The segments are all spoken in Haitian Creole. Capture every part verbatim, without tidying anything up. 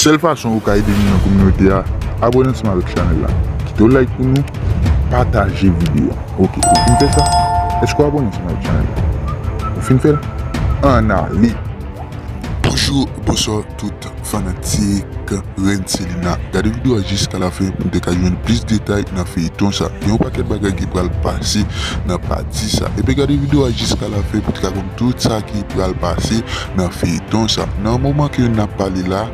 Sèl fason ou ka ede nou nan kominote a, abòne ansanm avèk chanèl la. Kite yon like pou nou, pataje videyo a. Ok, ou fin fè sa? Èske w abòne ansanm avèk chanèl la? Ou fin fè l? Ann ale! Bonjou, bonswa tout fanatik Reine Selena. Gade videyo a jiska lafen pou n te ka jwenn plis detay nan feyton sa. Gen yon pakèt bagay ki pral pase nan pati sa. Epi gade videyo a jiska lafen pou n te ka konn tout sa ki pral pase nan feyton sa. Nan moman ke n ap pale la,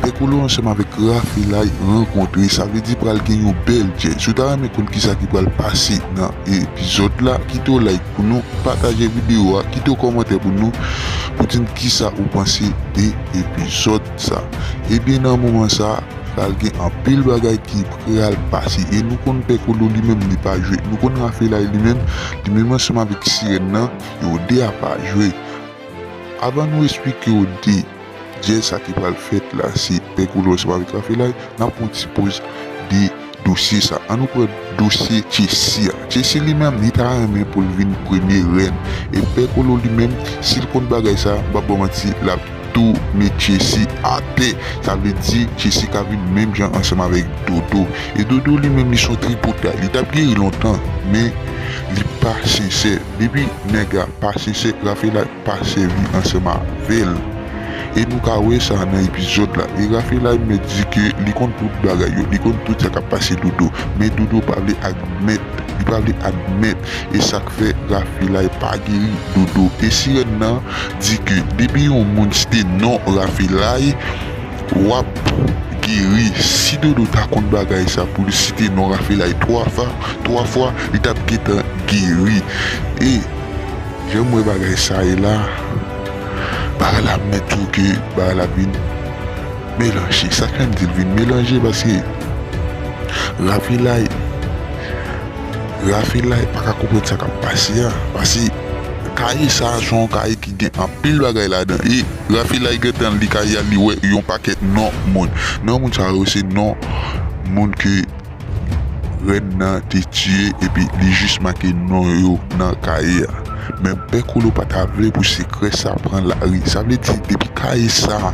Pè Kolo ansanm avèk Rafelay rankontre, sa vle di pral gen yon bèl djèz. Si w ta renmen konn kisa ki pral pase nan epizòd la, kite yon like pou nou, pataje videyo a, kite yon kòmantè pou nou, pou di n kisa ou panse de epizòd sa. Ebyen, nan moman sa, pral gen anpil bagay ki pral pase. E nou konn Pè Kolo li menm li pa jwe. Nou konn Rafelay li menm, li menm ansanm avèk Sirèn nan, yo de a pa jwe. Avan nou esplike w de djèz sa ki pral fèt la, se Pè Kolo ansanm avèk Rafelay, n ap pran yon ti poz de dosye sa. Ann nou pran dosye Tchesi a. Tchesi li menm, li ta renmen pou l vin premye rèn. E Pè Kolo li menm, si l konn bagay sa, m p ap ba w manti, l ap tou met Tchesi atè. Sa vle di, Tchesi ka vin menm jan ansanm avèk Dodo. E Dodo li menm, li se yon tripotay. Li t ap geri lontan, men li pa sensè. Depi nèg la pa sensè, Rafelay pa sèvi ansanm avè l. E nou ka wè sa nan epizòd la. E Rafelay mèt di ke li konn tout bagay yo, li konn tout sa k ap pase Dodo. Men Dodo pa vle admèt, li pa vle admèt. E sa k fè Rafelay pa geri Dodo. E Sirèn nan di ke depi yon moun site non Rafelay, w ap geri. Si Dodo ta konn bagay sa pou l site non Rafelay twa fwa, twa fwa, li t ap gentan geri. E jan m wè bagay sa ye la, bagay la mèt tou ke bagay la vin melanje. Sa k fè m di l vin melanje, paske Rafelay, Rafelay pa ka konprann sa k ap pase a. Paske kaye sa a se yon kaye ki gen anpil bagay ladan. E Rafelay gentan li kaye a, li wè yon pakèt non moun. Non moun sa yo se non moun ke rèn nan te tiye, epi li jis make non yo nan kaye a. Men Pè Kolo pa ta vle pou sekrè sa pran lari. Sa vle di, depi kaye sa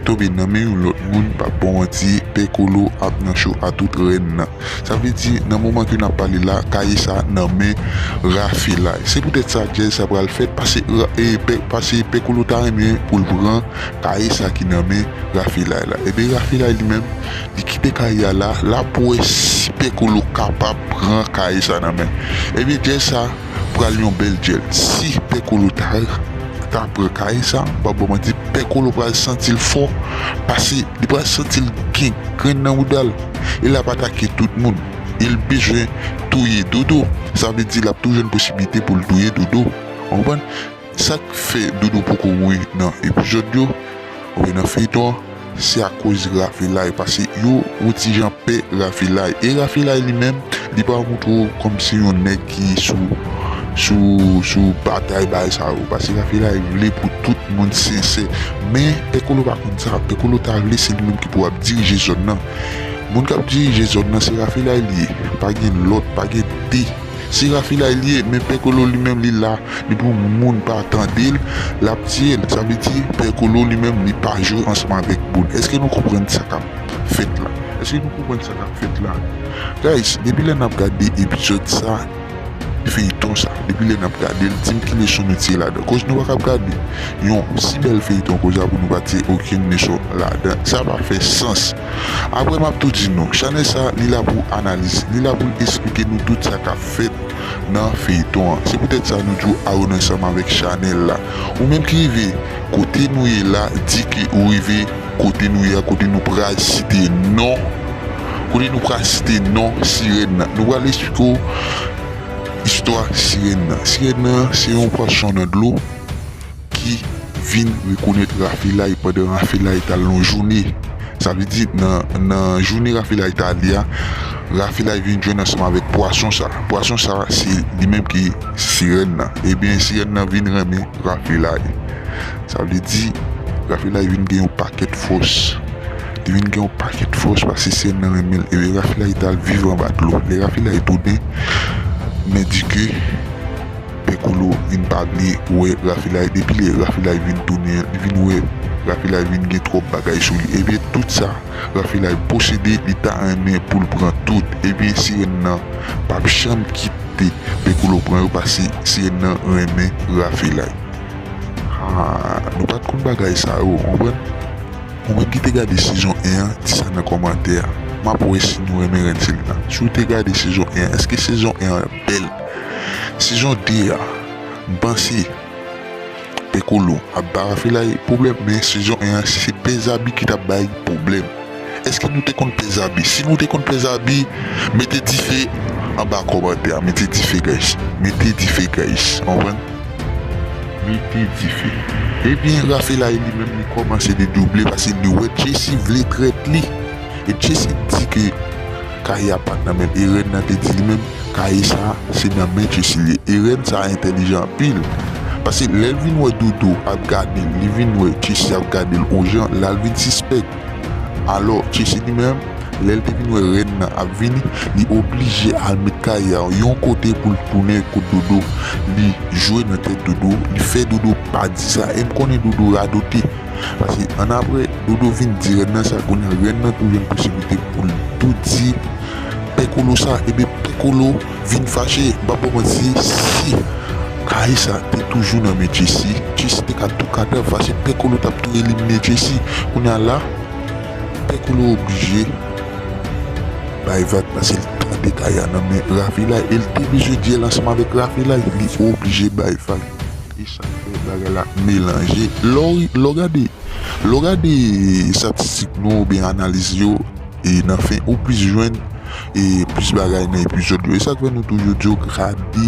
tonbe nan men yon lòt moun, p ap ba w manti, Pè Kolo ap nan cho a tout rèn nan. Sa vle di, nan moman ke n ap pale la, kaye sa nan men Rafelay. Se poutèt sa djèz sa pral fèt, pase, e, pè, pase Pè Kolo ta renmen pou l pran kaye sa ki nan men Rafelay la. Ebyen, Rafelay li menm, li kite kaye a la, l ap wè si Pè Kolo kapab pran kaye sa nan men. Ebyen, djèz sa pral yon bèl djèl. Si Pè Kolo ta, ta pran kaye sa, m p ap ba w manti, Pè Kolo pral santi l fò, pase li pral santi l gen grenn nan bouda l. E l ap atake tout moun. E l bezwen touye Dodo. Sa vle di l ap toujou jwenn posiblite pou l touye Dodo. Ou konprann? Sa k fè Dodo poko mouri nan epizòd yo, oubyen nan feyton an, se akoz Rafelay, paske yo yon ti jan pè Rafelay. E Rafelay li menm, li pa montre w kòmsi yon nèg ki sou, sou, sou batay bagay sa yo, paske Rafelay vle pou tout moun sensè. Men Pè Kolo pa konn sa. Pè Kolo ta vle se li menm ki pou ap dirije zòn nan. Moun k ap dirije zòn nan se Rafelay li ye. Pa gen lòt, pa gen de. Se Rafelay li ye, men Pè Kolo li menm li la, depi yon moun pa tande l, l ap tiye l. Sa vle di, Pè Kolo li menm li pa jwe ansanm avèk moun. Èske nou konprann sa k ap fèt la? Èske nou konprann sa k ap fèt la? Guys, depi lè n ap gade epizòd sa, feyton sa, depi lè n ap gade l, di m ki leson nou tire ladan. Koz nou pa kab gade yon si bèl feyton konsa pou nou pa tire okenn leson ladan. Sa pa fè sans. Apre m ap tou di nou, chanèl sa, li la pou analiz, li la pou l esplike nou tout sa k ap fèt nan feyton an. Se poutèt sa nou di w abòne ansanm avèk chanèl la. Ou menm ki rive kote nou ye la, di ke ou rive kote nou ye a, kote nou pral site non, kote nou pral site non Sirèn nan. Nou pral esplike w istwa Sirèn nan. Sirèn nan se yon pwason nan dlo ki vin rekonèt Rafelay pandan Rafelay t al nan yon joune. Sa vle di, nan, nan joune Rafelay t ale a, Rafelay vin jwenn ansanm avèk pwason sa. Pwason sa, se li menm ki Sirèn nan. Ebyen, Sirèn nan vin renmen Rafelay. Sa vle di, Rafelay vin gen yon pakèt fòs. Li vin gen yon pakèt fòs paske Sirèn nan renmen l. Ebyen, Rafelay t al viv anba dlo. Lè Rafelay tounen, men di ke Pè Kolo vin pa vle wè Rafelay. Depi lè Rafelay vin tounen, li vin wè Rafelay vin gen twòp bagay sou li. Ebyen, tout sa Rafelay posede, li ta renmen pou l pran tout. Ebyen, sirèn nan p ap janm kite Pekolo pran yo, paske sirèn nan renmen Rafelay. Ah, nou pa t konn bagay sa yo, konprann? Ou menm ki te gade sezon en an, di sa nan kòmantè a. M ap wè si nou renmen rèn Selina. Si w te gade sezon en an, èske sezon en an bèl? Sezon de a, m panse Pekolo ap ba Rafelay pwoblèm, men sezon en an, se pè Zabi ki t ap bay pwoblèm. Èske nou te konn pè Zabi? Si nou te konn pè Zabi, mete dife anba kòmantè a. Mete dife, guys. Mete dife, guys. Konprann? Mete dife. Ebyen, Rafelay li menm, li kòmanse dedouble paske li wè Jessy vle trèt li. E Jessy di ke kaye a pa t nan men l. E rèn nan te di li menm, kaye sa, se nan men Jessy li ye. E rèn sa entèlijan anpil. Paske lè l vin wè Dodo ap gade l, li vin wè Jessy ap gade l on jan, la l vin sispèk. Alò, Jessy li menm, lè l te vin wè rèn nan ap vini, li oblije al met kaye a yon kote pou l tounen kot Dodo. Li jwe nan tèt Dodo, li fè Dodo pa di sa. E m konnen Dodo radote. Paske annapre, Dodo vin di rèn nan sa, kounye a rèn nan tou jwenn posiblite pou l tou di Pè Kolo sa. Ebyen, Pè Kolo vin fache. M p ap ba w manti, si kaye sa te toujou nan men Jessy, Jessy te ka tou kadav, paske Pè Kolo t ap tou elimine Jessy. Kounye a la, Pè Kolo oblije bay vag paske l tande kaye a nan men Rafelay e l te bezwen dyèl ansanm avèk Rafelay. Li oblije bay vag. E sa k fè bagay la melanje. Lè w, lè w gade, lè w gade estatistik nou oubyen analiz yo, e nan fen ou plis jwenn e plis bagay nan epizòd yo. E sa k fè nou toujou di w gade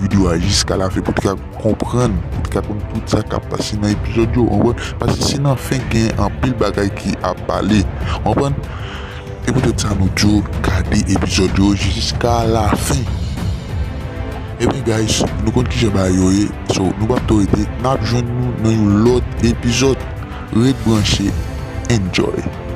videyo a jiska lafen pou w te ka konprann, pou w te ka konn tout sa k ap pase nan epizòd yo, w konprann? Paske se nan fen gen anpil bagay ki ap pale, w konprann? E poutèt sa nou di w gade epizòd yo jiska lafen. Ebyen guys, nou konn kijan bagay yo ye, so nou p ap twò rete, n ap jwenn nou nan yon lòt epizòd. Ret branche, enjoy.